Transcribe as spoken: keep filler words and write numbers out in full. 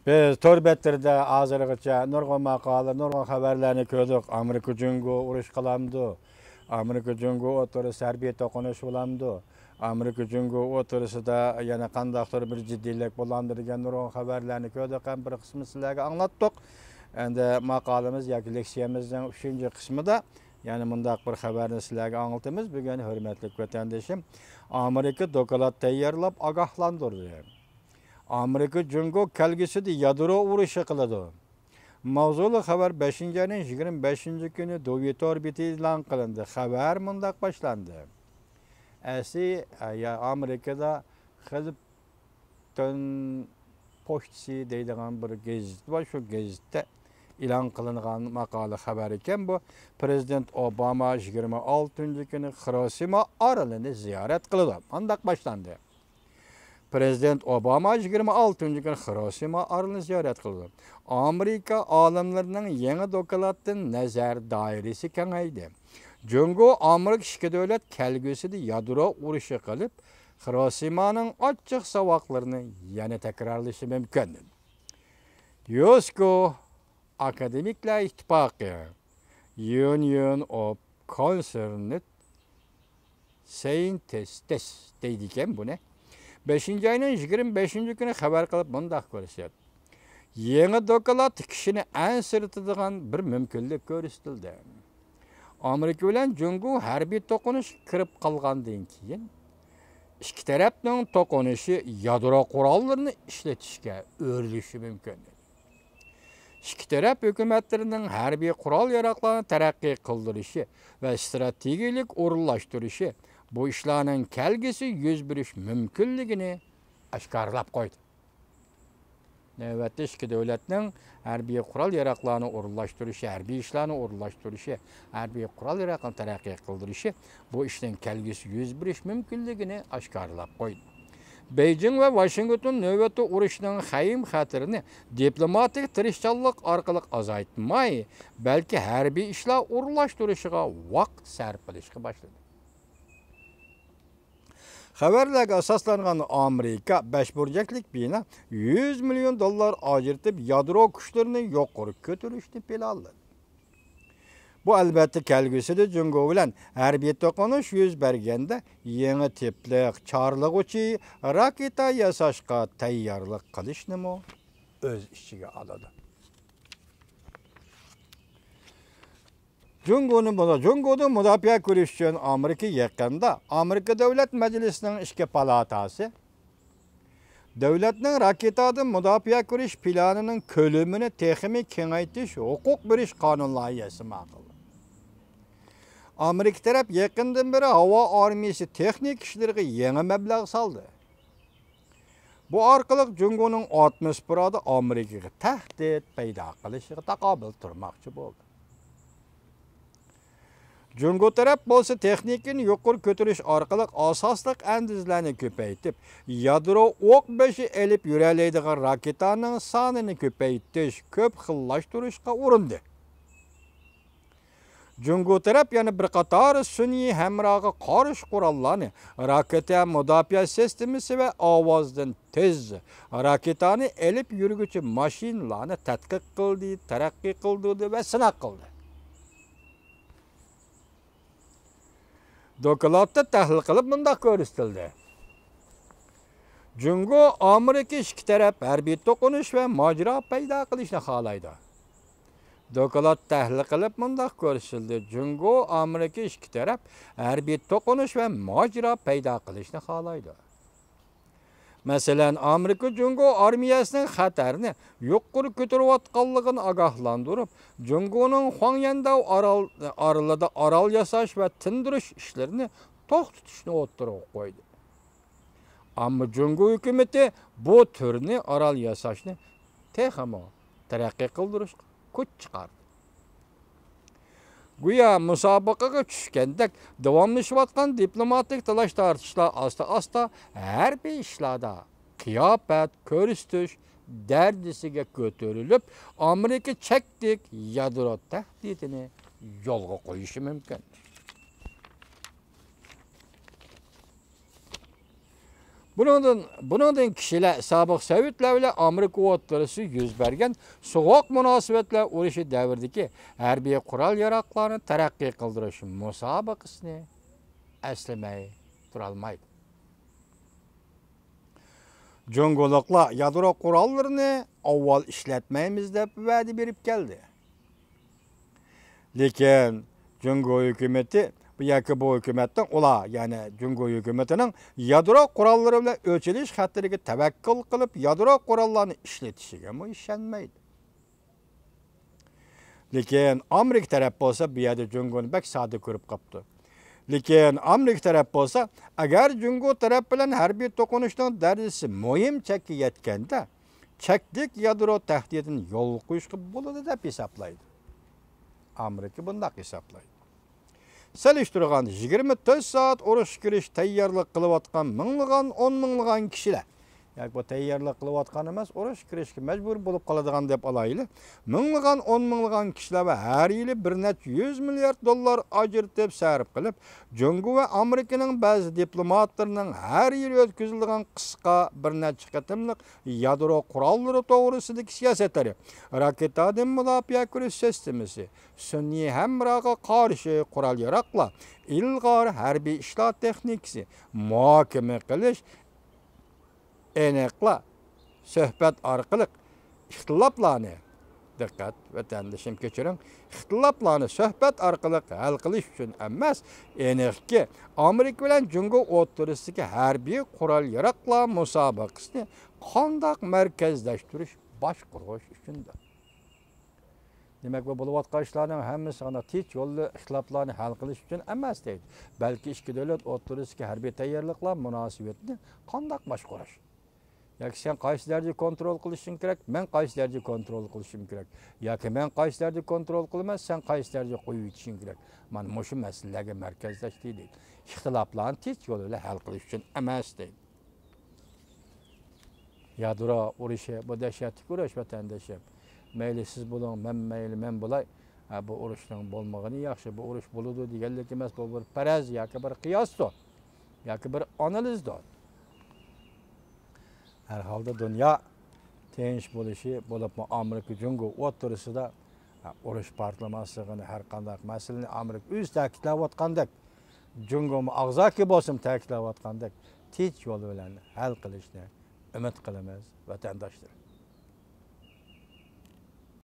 بىز تور بەتلىرىدە ھازىرغىچە نۇرغۇن ماقالە، نۇرغۇن خەۋەرلەرنى كۆردۇق. ئامېرىكا جۇڭگو ئۇرۇش قىلامدۇ؟ ئامېرىكا جۇڭگو ئوتتۇرىسىدا ھەربىي توقۇنۇش بولامدۇ؟ ئامېرىكا جۇڭگو ئوتتۇرىسىدا يەنە قانداقتۇر بىر جىددىيلىك بولامدۇ دېگەن نۇرغۇن خەۋەرلەرنى كۆردۇق ھەم بىر قىسمىنى سىلەرگە ئاڭلاتتۇق. ئەمدى ماقالىمىز ياكى لېكسىيەمىزنىڭ ئۈچىنچى قىسمىدا يەنە مۇنداق بىر خەۋەرنى سىلەرگە ئاڭلىتىمىز. بۈگۈن ھۆرمەتلىك ۋەتەندىشىم ئامېرىكا دوكلات تەييارلاپ ئاگاھلاندۇردى. ئامېرىكا جۇڭگو كەلگۈسىدە يادرو ئۇرۇشى قىلىدۇ. ماۋزۇلۇق خەۋەر بەشىنچى ئاينىڭ يىگىرمە بەشىنچى كۈنى دوۋيۇ تور بېتى ئېلان قىلىندى. خەۋەر مۇنداق باشلاندى. ئەسلى، ئە، يا، ئامېرىكىدا خىلپتون پوچتىسى دەيدىغان بىر گېزىت بار. شۇ گېزىتتە ئېلان قىلىنغان ماقالە خەۋەر ئىكەن بۇ. پىرېزىدېنت ئوباما يىگىرمە ئالتىنچى كۈنى خىروشىما ئارىلىنى زىيارەت قىلىدۇ. مۇنداق باشلاندى. پىرېزىدېنت ئوباما يىگىرمە ئالتىنچى كۈنى خىروشىما ئارىلىنى زىيارەت قىلدى. ئامېرىكا ئالىملىرىنىڭ يېڭى دوكلاتتىن نەزەر دائىرىسى كېڭەيدى. جۇڭگو ئامېرىكا ئىككى دۆلەت كەلگۈسىدە يادرو ئۇرۇشى قىلىپ، خىروشىمانىڭ ئاچچىق ساۋاقلىرىنى يەنە تەكرارلىشى مۇمكىن. يوسكو ئاكادېمىكلار ئىتتىپاقى، يۇنىيون ئوف كونسېرنېد سايېنتىستس دەيدىكەن بۇنى. بەشىنچى ئاينىڭ يىگىرمە بەشىنچى كۈنى خەۋەر قىلىپ مۇنداق كۆرسەت. يېڭى دوكلات كىشىنى ئەنسىرىتىدىغان بىر مۇمكىنلىك كۆرسىتىلدى. ئامېرىكا بىلەن جۇڭگو ھەربىي توقۇنۇشقا كىرىپ قالغاندىن كېيىن، ئىككى تەرەپنىڭ توقۇنۇشى يادرو قوراللىرىنى ئىشلىتىشكە ئۆرۈلۈشى مۇمكىن. ئىككى تەرەپ ھۆكۈمەتلىرىنىڭ ھەربىي قورال-ياراغلارنى تەرەققىي قىلدۇرۇشى ۋە ئىستراتېگىيەلىك ئورۇنلاشتۇرۇشى بۇ ئىشلارنىڭ كەلگۈسى يۈز بېرىش مۇمكىنلىكىنى ئاشكارىلاپ قويدى. نۆۋەتتە ئىككى دۆلەتنىڭ ھەربىي قورال-ياراغلارنى ئورۇنلاشتۇرۇشى، ھەربىي ئىشلارنى ئورۇنلاشتۇرۇشى، ھەربىي قورال-ياراغنى تەرەققىي قىلدۇرۇشى بۇ ئىشنىڭ كەلگۈسى يۈز بېرىش مۇمكىنلىكىنى ئاشكارىلاپ قويدى. بېيجىڭ ۋە ۋاشىنگتون نۆۋەتتە ئۇرۇشنىڭ خەۋپ-خەتىرىنى دىپلوماتىك تىرىشچانلىق ئارقىلىق ئازايتماي، بەلكى ھەربىي ئىشلار ئورۇنلاشتۇرۇشىغا ۋاقىت سەرپ قىلىشقا باشلىدى. خەۋەرلەرگە ئاساسلانغان ئامېرىكا بەش بۇرجەكلىك بىنا يۈز مىليون دوللار ئاجرىتىپ، يادرو كۈچلىرىنى يۇقىرى كۆتۈرۈشنى پىلانلىدى. بۇ، ئەلۋەتتە، كەلگۈسىدە جۇڭگو بىلەن ھەربىي توقۇنۇش يۈز بەرگەندە يېڭى تىپلىق چارلىغۇچى راكېتا ياساشقا تەييارلىق قىلىشنىمۇ ئۆز ئىچىگە ئالىدۇ. جۇڭگونى مۇدا-، جۇڭگودىن مۇداپىئە كۆرۈش ئۈچۈن ئامېرىكا يېقىندا ئامېرىكا دۆلەت مەجلىسىنىڭ ئىككى پالاتاسى دۆلەتنىڭ راكېتادىن مۇداپىئە كۆرۈش پىلانىنىڭ كۆلىمىنى تېخىمۇ كېڭەيتىش ھوقۇق بېرىش قانۇن لايىھەسى ماقۇللىدى. ئامېرىكا تەرەپ يېقىندىن بېرى ھاۋا ئارمىيىسى تېخنىكا ئىشلىرىغا يېڭى مەبلەغ سالدى. بۇ ئارقىلىق جۇڭگونىڭ ئاتموسفېرادا ئامېرىكىغا تەھدىت پەيدا قىلىشىغا تاقابىل تۇرماقچى بولدى. جۇڭگو تەرەپ بولسا تېخنىكىنى يۇقىرى كۆتۈرۈش ئارقىلىق ئاساسلىق ئەندىزىلەرنى كۆپەيتىپ، يادرو ئوق بېشى ئېلىپ يۈرەلەيدىغان راكېتانىڭ سانىنى كۆپەيتىش، كۆپ خىللاشتۇرۇشقا ئۇرۇندى. جۇڭگو تەرەپ يەنە بىر قاتار سۈنئىي ھەمراغا قارشى قوراللارنى، راكېتا مۇداپىئە سىستېمىسى ۋە ئاۋازدىن تېز راكېتانى ئېلىپ يۈرگۈچى ماشىنىلارنى تەتقىق قىلدى، تەرەققىي قىلدۇردى ۋە سىناق قىلدى. دوكلاتتا تەھلىل قىلىپ مۇنداق كۆرسىتىلدى. جۇڭگو ئامېرىكا ئىككى تەرەپ ھەربىي توقۇنۇش ۋە ماجىرا پەيدا قىلىشنى خالايدۇ. دوكلات تەھلىل قىلىپ مۇنداق كۆرسىتىلدى، جۇڭگو ئامېرىكا ئىككى تەرەپ ھەربىي توقۇنۇش ۋە ماجىرا پەيدا قىلىشنى خالايدۇ. مەسىلەن، ئامېرىكا جۇڭگو ئارمىيەسىنىڭ خەتەرنى يۇقىرى كۆتۈرۈۋاتقانلىقىنى ئاگاھلاندۇرۇپ، جۇڭگونىڭ خۇاڭيەنداۋ ئارال، ئارىلىدا ئارال ياساش ۋە تىندۇرۇش ئىشلىرىنى توختىتىشنى ئوتتۇرىغا قويدى. ئەمما جۇڭگو ھۆكۈمىتى بۇ تۈرنى ئارال ياساشنى تېخىمۇ تەرەققىي قىلدۇرۇشقا كۈچ چىقاردى. گويا مۇسابىقىگە چۈشكەندەك داۋاملىشىۋاتقان دىپلوماتىك تالاش-تارتىشلار ئاستا-ئاستا ھەربىي ئىشلاردا قىياپەت كۆرسىتىش دەرىجىسىگە كۆتۈرۈلۈپ، ئامېرىكا چەكلىك يادرو تەھدىتىنى يولغا قويۇشى مۇمكىن. بۇنىڭدىن، بۇنىڭدىن كىشىلەر سابىق سوۋېتلار بىلەن ئامېرىكا ئوتتۇرىسىدا يۈز بەرگەن سوغۇق مۇناسىۋەتلەر ئۇرۇشى دەۋرىدىكى ھەربىي قورال-ياراغلارنى تەرەققىي قىلدۇرۇش مۇسابىقىسىنى ئەسلىمەي تۇرالمايدۇ. جۇڭگولۇقلار يادرو قوراللىرىنى ئاۋۋال ئىشلەتمەيمىز دەپ ۋەدە بېرىپ كەلدى. لېكىن جۇڭگو ھۆكۈمىتى، بۇ ياكى بۇ ھۆكۈمەتنىڭ، ئۇلار، يەنى جۇڭگو ھۆكۈمىتىنىڭ يادرو قوراللىرى بىلەن ئۆچ ئېلىش خەتىرىگە تەۋەككۈل قىلىپ، يادرو قوراللارنى ئىشلىتىشىگىمۇ ئىشەنمەيدۇ. لېكىن ئامېرىكا تەرەپ بولسا بۇ يەردە جۇڭگونى بەك ساددا كۆرۈپ قاپتۇ. لېكىن ئامېرىكا تەرەپ بولسا، ئەگەر جۇڭگو تەرەپ بىلەن ھەربىي توقۇنۇشنىڭ دەرىجىسى مۇھىم چەككە يەتكەندە، چەكلىك يادرو تەھدىتىنى يولغا قويۇشقا بولىدۇ دەپ ھېسابلايدۇ. ئامېرىكا بۇنداق ھېسابلايدۇ. سېلىشتۇرغاندا، يىگىرمە تۆت سائەت ئۇرۇشقا كىرىش تەييارلىق قىلىۋاتقان مىڭلىغان، ئون مىڭلىغان كىشىلەر، ياكى بۇ تەييارلىق قىلىۋاتقان ئەمەس، ئۇرۇشقا كىرىشكە مەجبۇر بولۇپ قالىدىغان دەپ ئالايلى، مىڭلىغان، ئون مىڭلىغان كىشىلەر ۋە ھەر يىلى بىر نەچچە يۈز مىليارد دوللار ئاجرىتىپ سەرپ قىلىپ، جۇڭگو ۋە ئامېرىكىنىڭ بەزى دىپلوماتلىرىنىڭ ھەر يىلى ئۆتكۈزۈلىدىغان قىسقا بىر نەچچە قېتىملىق يادرو قوراللىرى توغرىسىدىكى سىياسەتلىرى، راكېتادىن مۇداپىئە كۆرۈش سىستېمىسى، سۈنئىي ھەمراغا قارشى قورال-ياراقلار، ئىلغار ھەربىي ئىشلار تېخنىكىسى، مۇھاكىمە قىلىش، ئېنىقلا سۆھبەت ئارقىلىق ئىختىلاپلارنى، دىققەت، ۋەتەندىشىم، كەچۈرۈڭ، ئىختىلاپلارنى سۆھبەت ئارقىلىق ھەل قىلىش ئۈچۈن ئەمەس، ئېنىقكى، ئامېرىكا بىلەن جۇڭگو ئوتتۇرىسىدىكى ھەربىي قورال-ياراقلار مۇسابىقىسىنى قانداق مەركەزلەشتۈرۈش، باشقۇرۇش ئۈچۈندۇر. دېمەك، بۇ بولۇۋاتقان ئىشلارنىڭ ھەممىسى ئانا تىنچ يولدا ئىختىلاپلارنى ھەل قىلىش ئۈچۈن ئەمەس دەيدۇ، بەلكى ئىككى دۆلەت ئوتتۇرىسىدىكى ھەربىي تەييارلىقلار مۇناسىۋىتىنى قانداق باشقۇرۇش. ياكى سەن قايسى دەرىجىدە كونترول قىلىشىڭ كېرەك، مەن قايسى دەرىجىدە كونترول قىلىشىم كېرەك، ياكى مەن قايسى دەرىجىدە كونترول قىلىمەن، سەن قايسى دەرىجىدە قويۇۋېتىشىڭ كېرەك. مانا مۇشۇ مەسىلىلەرگە مەركەزلەشتى دەيدۇ. ئىختىلاپلارنى تىنچ يول بىلەن ھەل قىلىش ئۈچۈن ئەمەس دەيدۇ. يادرو ئۇرۇشى، بۇ دەھشەتلىك ئۇرۇش، ۋەتەندىشىم. مەيلى سىز بولۇڭ، مەن، مەيلى مەن بولاي. ھە، بۇ ئۇرۇشنىڭ بولمىغىنى ياخشى. بۇ ئۇرۇش بولىدۇ دېگەنلىك ئەمەس، بۇ بىر پەرەز ياكى بىر قىياستۇر. ياكى بىر ئانالىزدۇر. ھەر ھالدا دۇنيا تىنچ بولۇشى، بولۇپمۇ ئامېرىكا جۇڭگو ئوتتۇرىسىدا، ھە، ئۇرۇش پارتلىماسلىقىنى، ھەر قانداق مەسىلىنى ئامېرىكا ئۆزى تەكىتلەۋاتقاندەك، جۇڭگومۇ ئاغزاكى بولسىمۇ تەكىتلەۋاتقاندەك، تىنچ يول بىلەن ھەل قىلىشنى ئۈمىد قىلىمىز، ۋەتەنداشلىرىم.